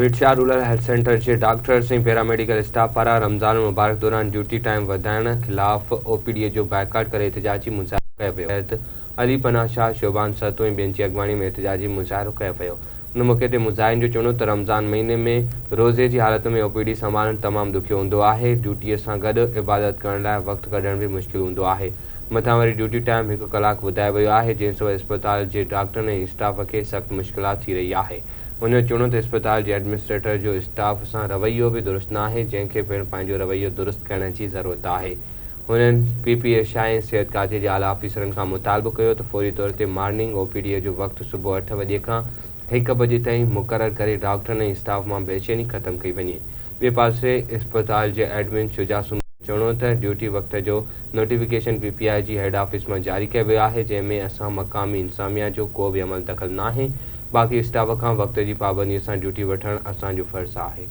Bhit Shah rural health centre جي doctors ۽ paramedical staff پاران رمضان المبارڪ دوران ڊيوٽي ٽائيم وڌائڻ خلاف او پي ڊي جو بائيڪاٽ ڪري احتجاجي مظاهرو ڪيو ويو. سيد علي پناهه شاهه، شعبان سهتو ۽ ٻين جي اڳواڻي ۾ احتجاجي مظاهرو ڪيو ويو. ان موقعي تي مظاهرين جو چوڻ هو ته رمضان مهيني ۾ روزي جي حالت ۾ او پي ڊي سنڀالڻ تمام ڏکيو هوندو آهي، ڊيوٽي سان گڏ عبادت ڪرڻ لاء وقت ڪڍڻ به مشڪل هوندو آهي، مٿان وري ڊيوٽي ٽائيم هڪ ڪلاڪ وڌايو ويو آهي، جنهن سبب اسپتال جي ڊاڪٽرن ۽ اسٽاف کي سخت مشڪلات ٿي رهي آهي. هن جو چوڻ هو ته اسپتال جي ايڊمنسٽريٽر جو اسٽاف سان رويو به درست ناهي، جنهن کي پڻ پنهنجو رويو درست ڪرڻ جي ضرورت آهي. هنن پي پي ايس I ۽ صحت کاتي جي اعليٰ آفيسرن کان مطالبو ڪيو ته فوري طور تي مارننگ او پي ڊي جو وقت صبح اٺ وڄي کان هڪ بجي تائين مقرر ڪري ڊاڪٽرن ۽ اسٽاف مان بيچيني ختم ڪئي وڃي. ٻئي پاسي اسپتال جي ايڊمن شجاع سومرو جو چوڻ هو ته ڊيوٽي وقت جو نوٽيفڪيشن پي پي آء جي هيڊ آفيس مان جاري ڪيو ويو آهي، جنهن ۾ اسان مقامي انتظاميا جو ڪو به عمل دخل ناهي، باقي اسٽاف کان وقت جي پابندي سان ڊيوٽي وٺڻ اسان جو فرض آهي.